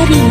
Hari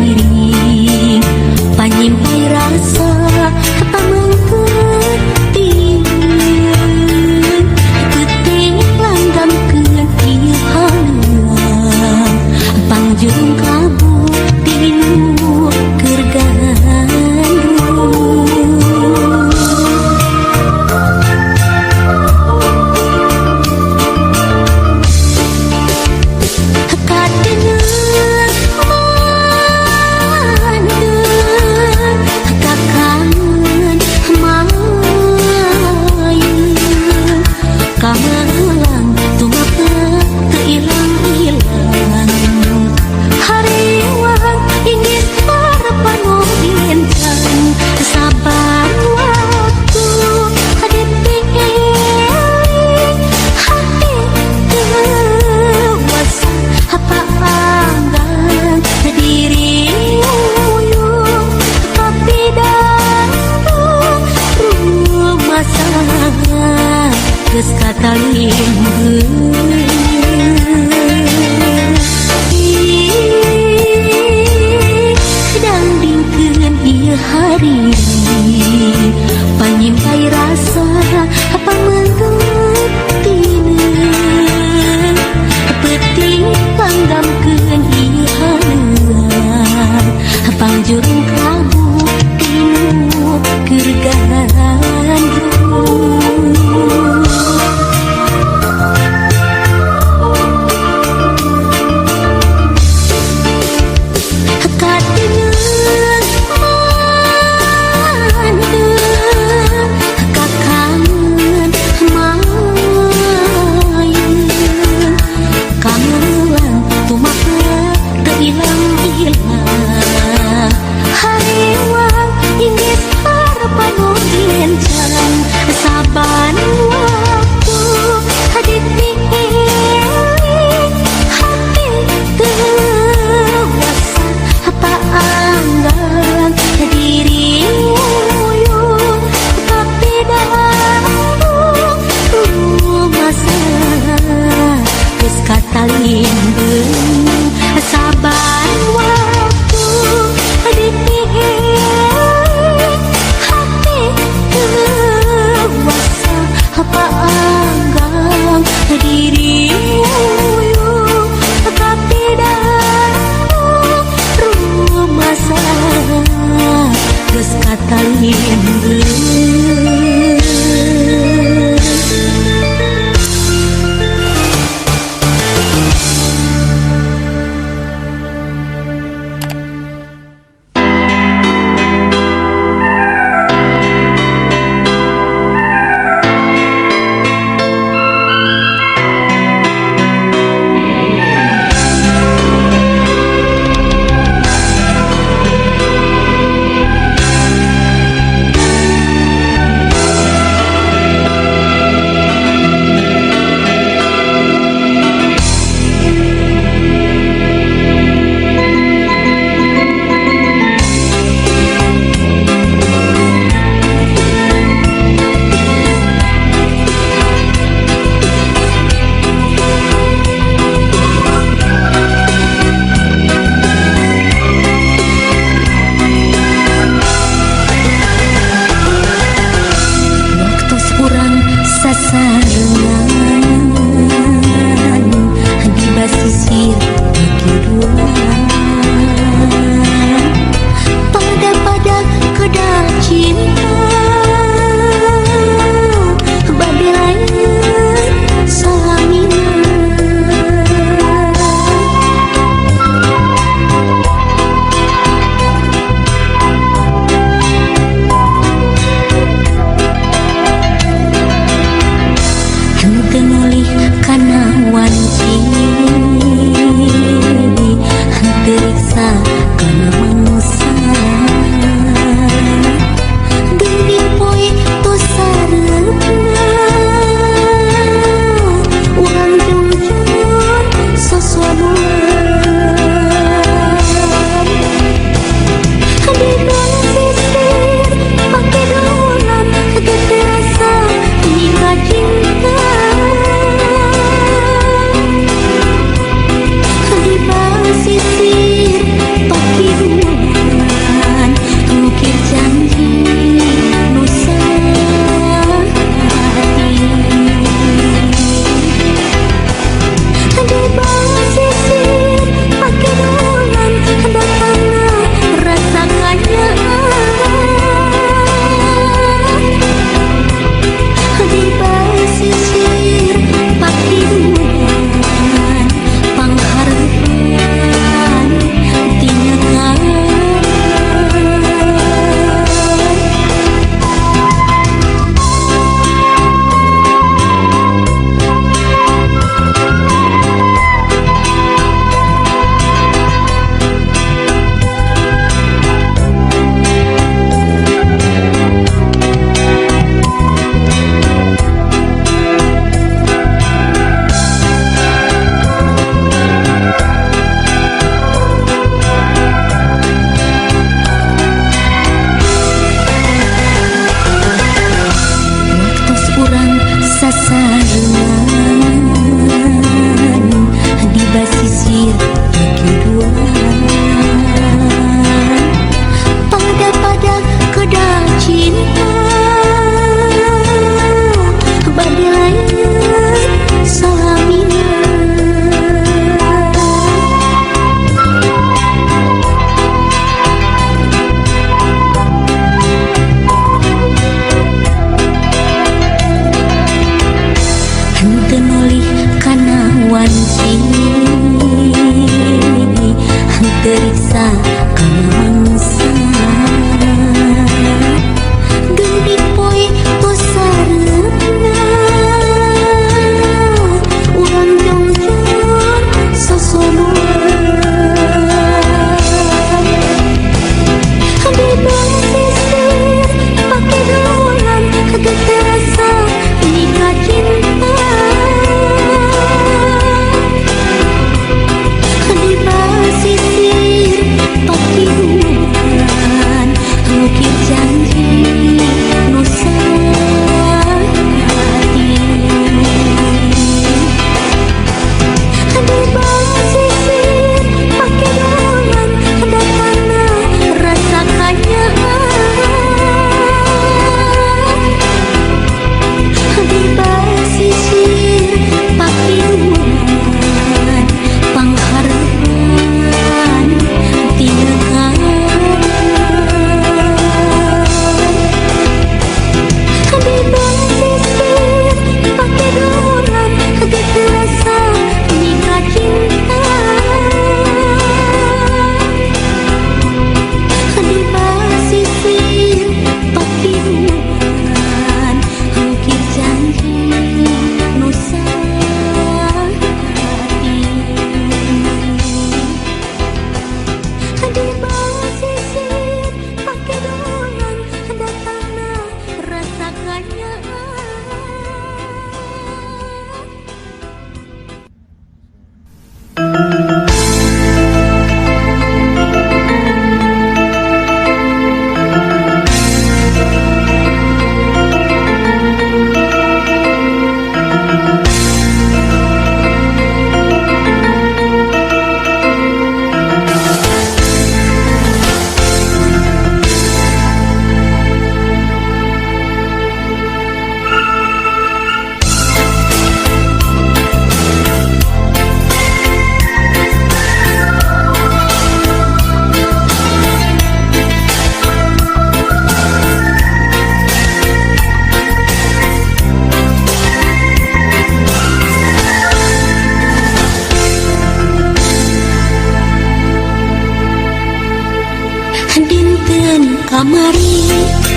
Dinten kamari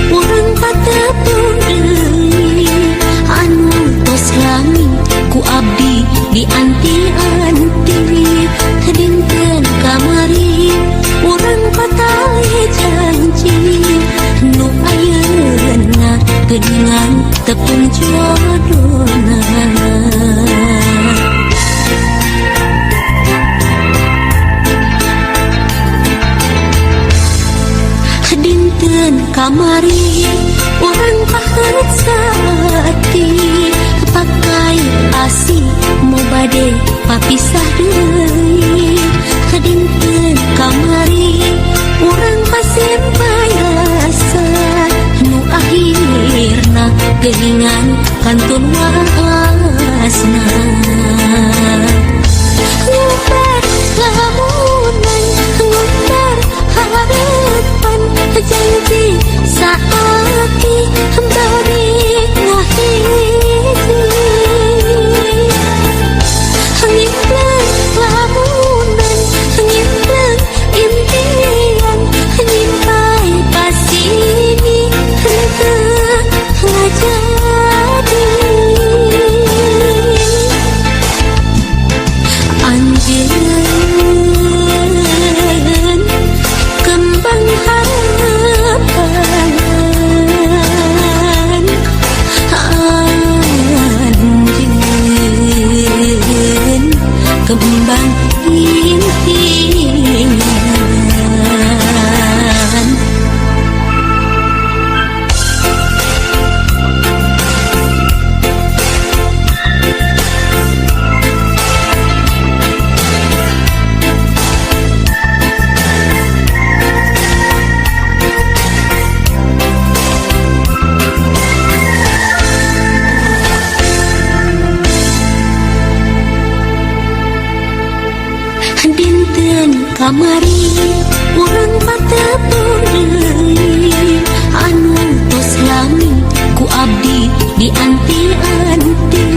urang patepung deui anu tos lami ku abdi dianti-anti. Dinten kamari urang patali janji nu ayeuna geuningan tepung jodona. Dinten kamari urang paheut saati pakai asi mo bade papisah deui. Dinten kamari urang pasimpai rasa nu akhirna geuningan kantun waasna. Ngubar lamunan ngubar harapan janji saati bari ngahiji. Ngimpleng lamunan ngimpleng impian nyimpai pasini henteu ngajadi. Anjeun kembang harapan, anjeun kembang impian. Dinten kamari urang patepung deui anu tos lami ku abdi dianti-anti.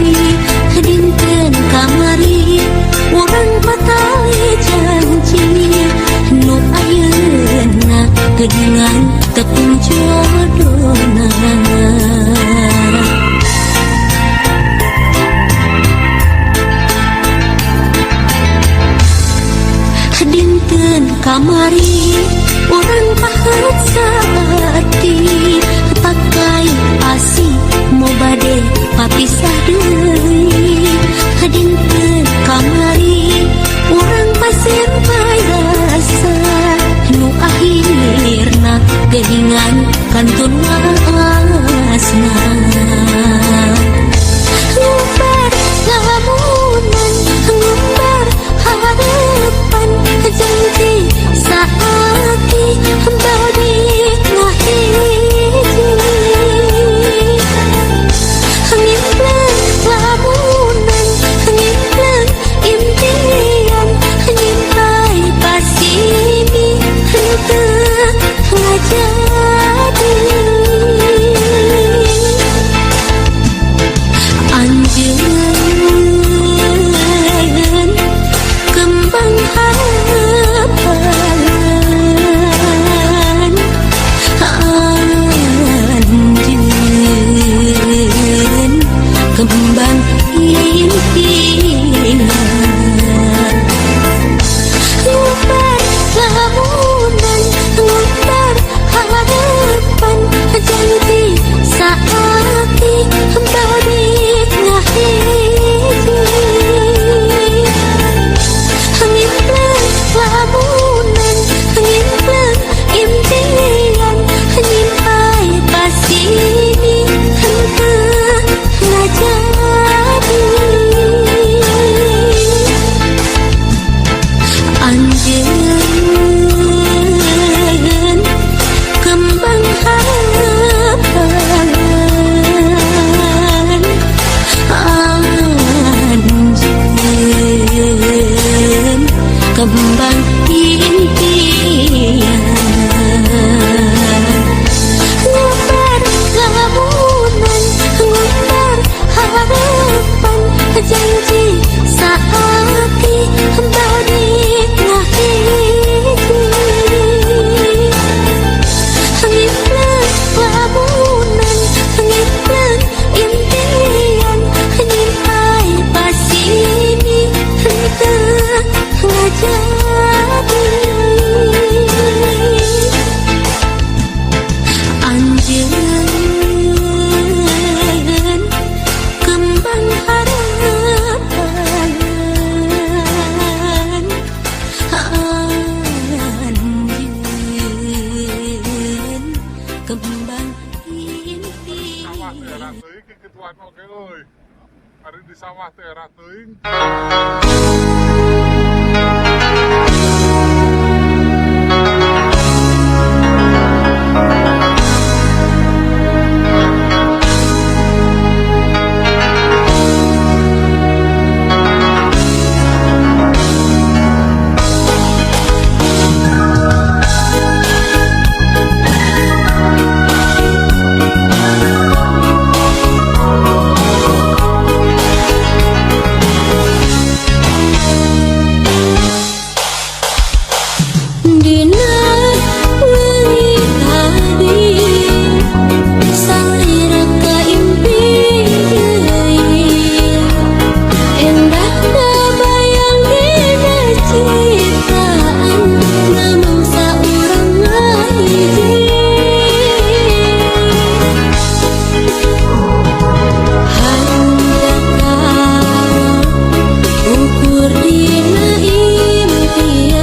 Dinten kamari urang patali janji nu ayeuna geuningan tepung jodona. Dinten kamari urang paheut saati pakai asi mo bade papisah deui. Dinten kamari urang pasimpai rasa nu akhirna geuningan kantun waasna. Ngubar lamunan ngubar harapan janji saati bari ngahiji. Ngimpleng lamunan ngimpleng impian nyimpai pasini henteu ngajadi. Anjeun kembang harapan, anjeun kembang impian. Ngubar lamunan ngubar harapan janji saati bari ngahiji. Ngimpleng lamunan ngimpleng impian nyimpai pasini henteu ngajadi. Anjeun kembang harapan, anjeun kembang impian. Ngubar lamunan ngubar harapan janji saati bari ngahiji. Sawah teh era teuing. Dina wengi tadi salira kaimpi deui, endah kabayang dina citaan namung saurang ngahiji. Hanjakal ukur dina impian,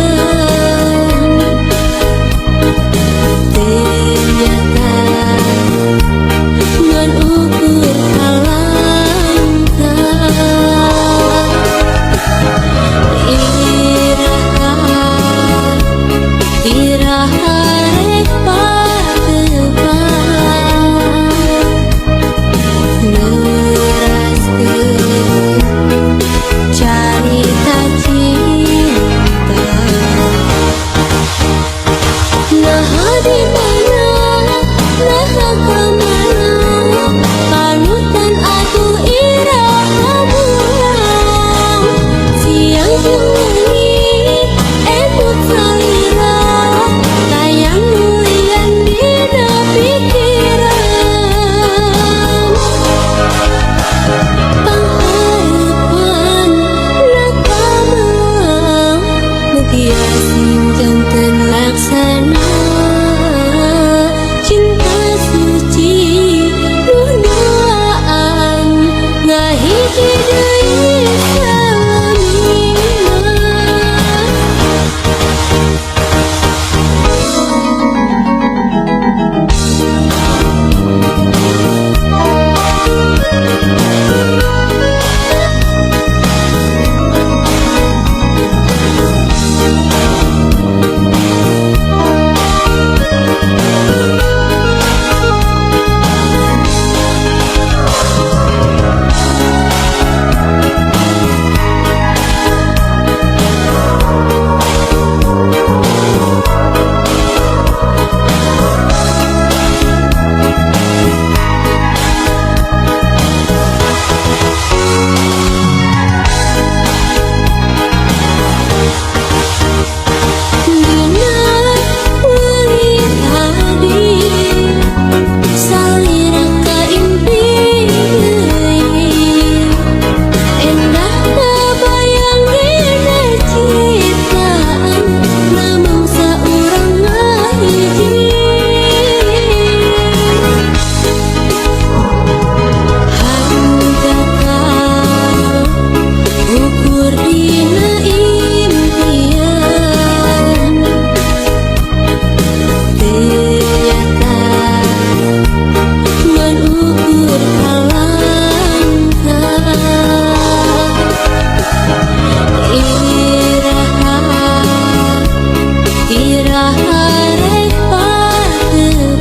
ternyata ngan ukur kalangkah. Iraha iraha rek patepang, neraskeun carita cinta. Naha di mana, naha ka mana, panutan atuh iraha pulang. Siang jeung wengi emut salira, tayang nulian dina pikiran. Panghareupan na kamang, mugia sing janten laksana. Cinta suci nu duaan, ngahiji deui salamina. Dina wengi tadi salira kaimpi deui, endah kabayang dina citaan namung saurang ngahiji. Hanjakal ukur dina impian, ternyata ngan ukur kalangkah. Iraha iraha rek patepang,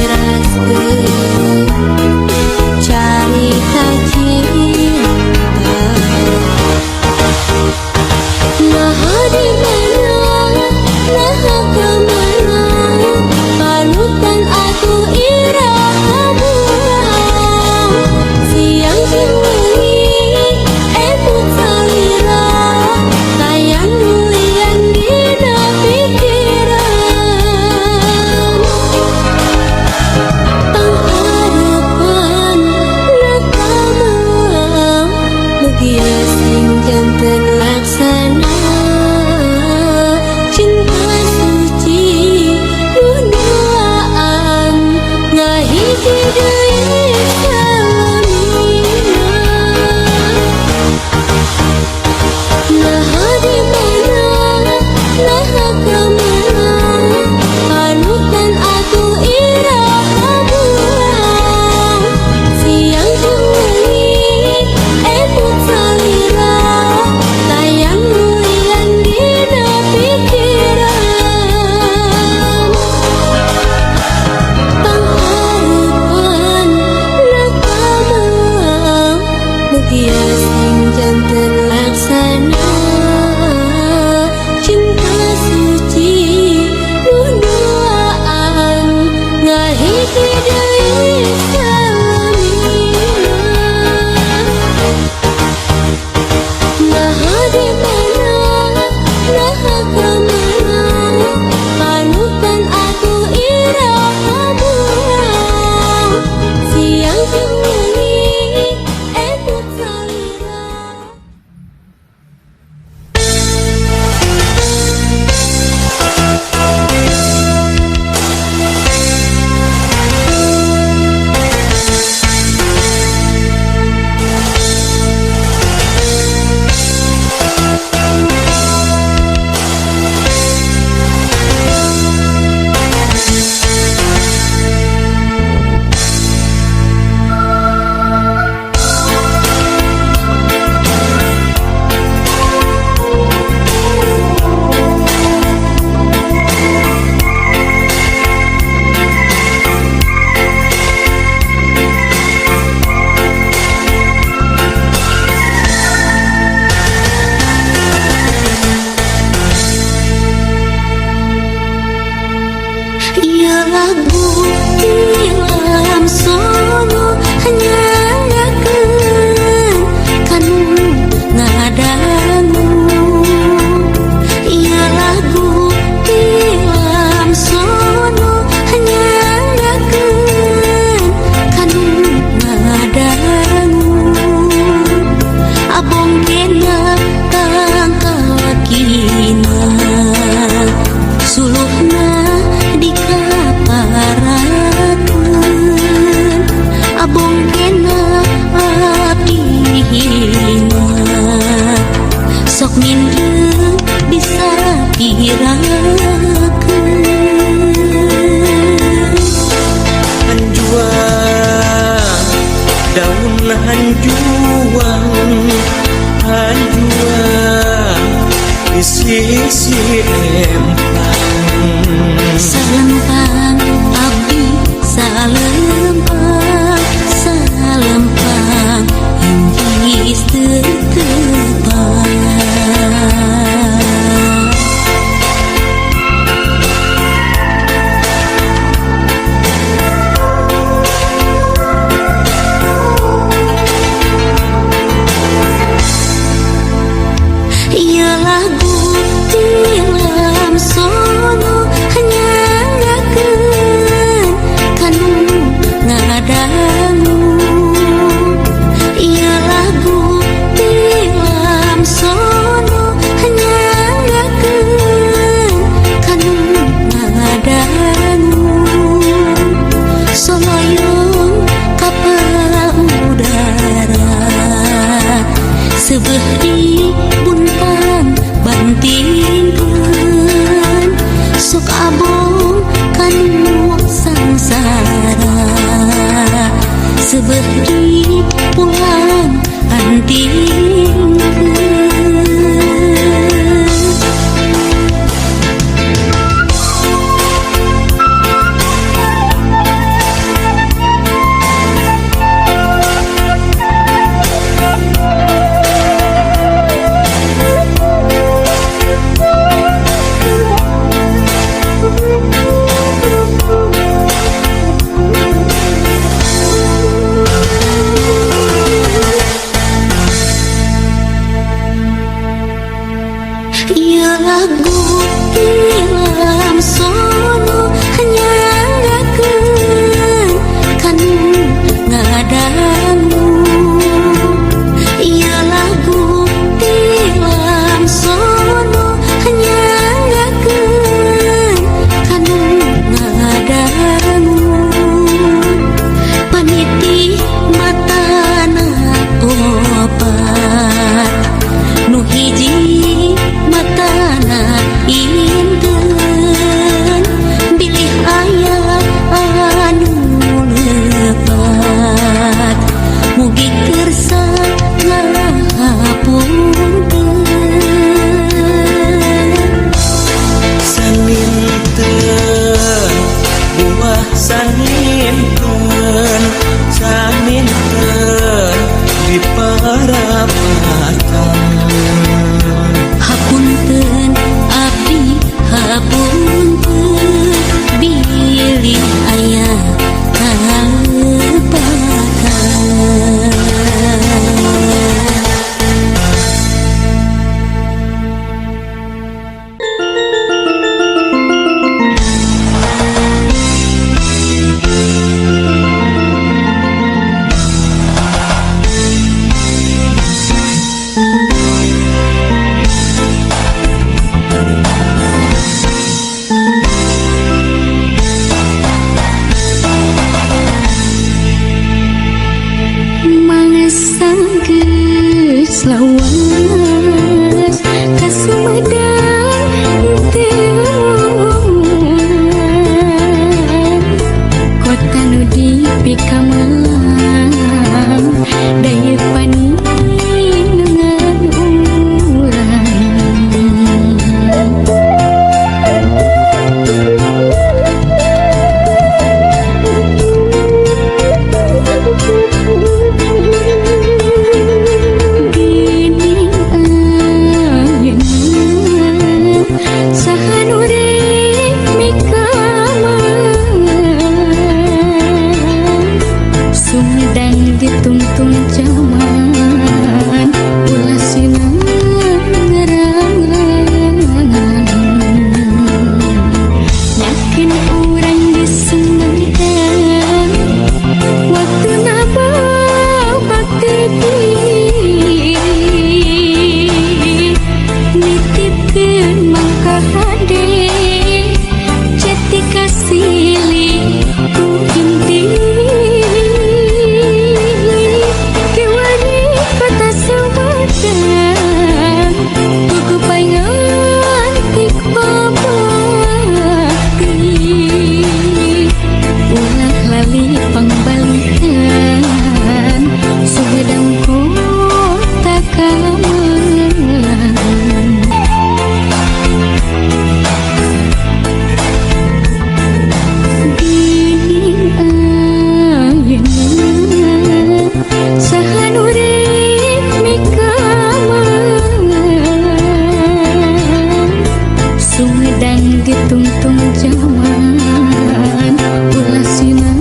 neraskeun carita cinta. Naha di mana, naha ka mana, panutan atuh iraha pulang. Siang jeung wengi emut salira, tayang nulian dina pikiran. Panghareupan na kamang, mugia sing janten laksana. Cinta suci nu duaan, ngahiji deui salamina. Naha di mana, naha ka mana, panutan atuh iraha pulang. ngadangu ieu lagu tilam sono nyanggakeun kanu ngadangu abong kena tangkalakina suluhna dikaparakeun abong kena abdi hina sok mindeng bisa pirakeun. Hanjuang daun hanjuang hanjuang di sisi empang. Salempang abdi salempang salempang inggris teu tepang. Ieu lagu tilam sono nyanggakeun kanu ngadangu ieu lagu tilam sono nyanggakeun kanu ngadangu soloyong kapal udara seubeuh di buntang bantingkeun sok abong kanu sangsara seubeuh di pulang antingkeun. Ieu lagu tilam sono nyanggakeun kanu ngadangu ieu lagu tilam sono nyanggakeun kanu ngadangu paniti matana opat nu hiji matana inten bilih aya anu lepat mugi kersa ngahapunten. Saninten buah saninten saninten di parapatan. Hapunten abdi hapunten bilih aya kalepatan. Geus lawas ka Sumedang teu kota nu dipikamelang daya paninungan urang. Gini Kamelang. Geuning ayeuna saha nu rek mikamelang, Sumedang ditungtung jaman ulah sinarang.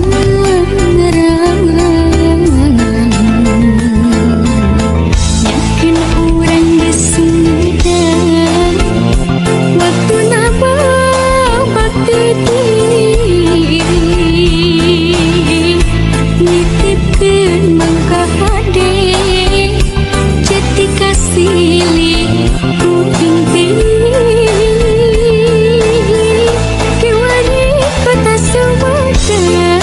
Yakin urang di Sumedang waktuna babak teuting, nitipkeun mangka hade cetik kasilih kuping teuing. Kiwari kota Sumedang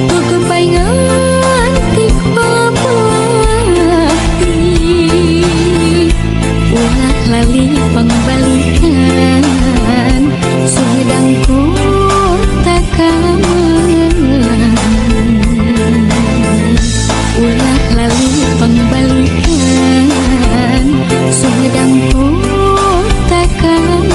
kukupaingan tik papati, ulah lali pangbalikan Sumedang kota kamelang. Ulah lali pangbalikan Sumedang kota kamelang.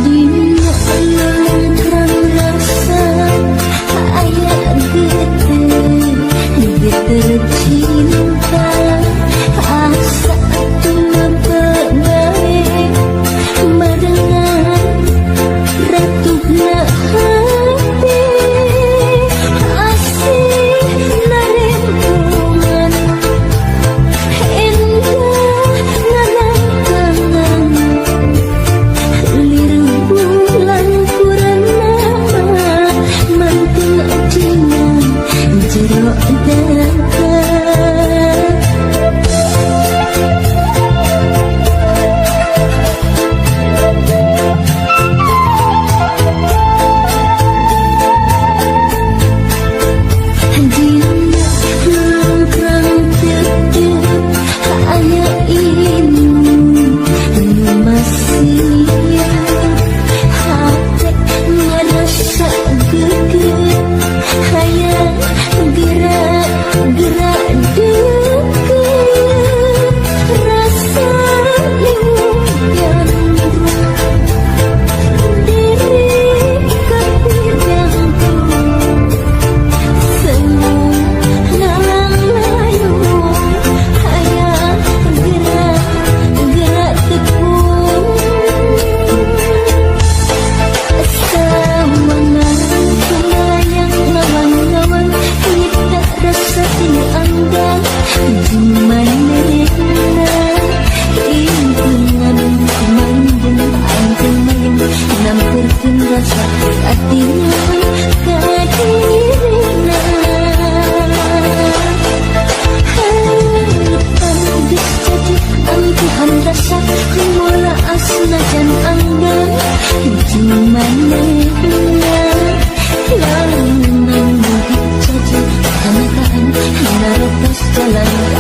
Dina lelengkrang rasa aya geter geter cinta, asa tumebek bae barengan ratuhna hati, asih narempungan endah ngarangkangan. Lir bulan purnama mantul dina jero dahaga. Dina lelengkrang tetep aya inu nu masiat, hate ngarasa geget hayang gerak gerak deket, rasa liwung gandrung diri kapidangku semu ngalang layung hayang gerak gerak tekun. Sawangan kumayang ngawang-ngawang nyipta rasa tinu anggang jumanehna, impungan kumanjeng angkeng mayeng nampurkeun rasa katingal ka dirina. Harapan geus jadi angkuhan rasa mula asnajan anggang jumanehna, lamun mugi caci kanakaan narotos jalan.